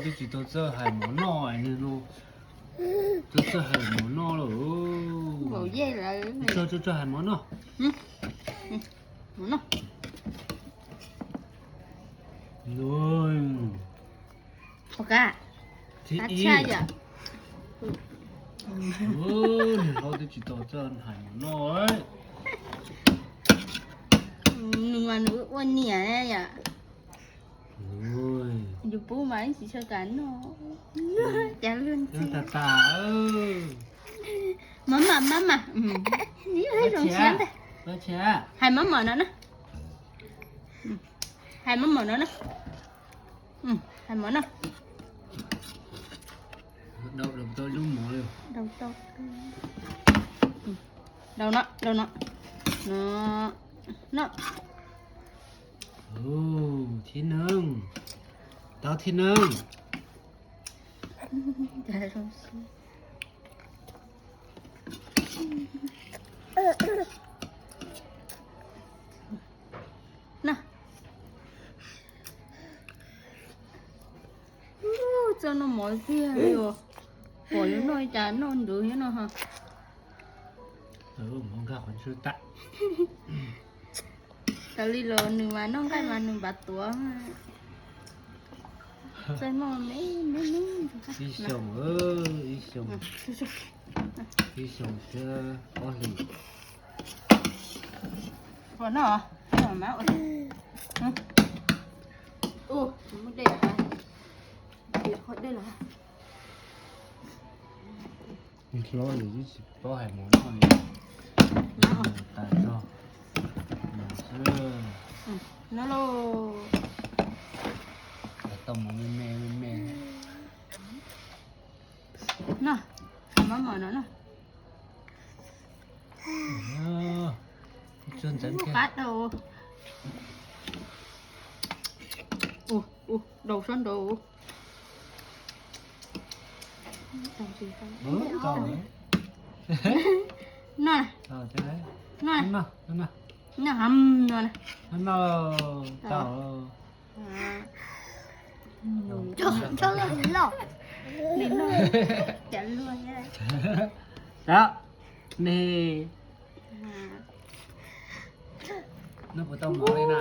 Twb tsis tau txawj hais mov noj no. Txawj txawj hais mov noj lawm. Txawj txawj hais mov noj. Mov noj. Thiab ib. Niag hlob twb tsis tau txawj hais mov noj. Nws mas nws ua niam yom. Yus pub mas ib tsis tshua kam noj. Cas luag ntxhi tas tas. Mama, mama. Hais mama no na. Hais mama no na. Hais mama no. Dau tau lub mov li. Dau tau. Dau no, dau no. No. No. Thiab neeg. Tau thiab neeg. Na. Txawj noj mov tiag li os. Pom yuav noj cas noj ntawd thiab no ho. Tau li los nws mas noj nqaij mas nws npav tuav. Txawj noj me me me. Ib xyoos, ib xyoos, ib xyoos thiab ob hlis. Ua no, no mas ua. Ua, muab dej, dej los. Hlob li twb tsis paub hais mov noj li. Tas zog. No lauj. Tau mov me me me me. No, hais mov mov no na. Tsuag ntxeev qab dau. Ua, ua, dau sab nraud. No, no, no, no, no. Nws, nws puas tau mov li na?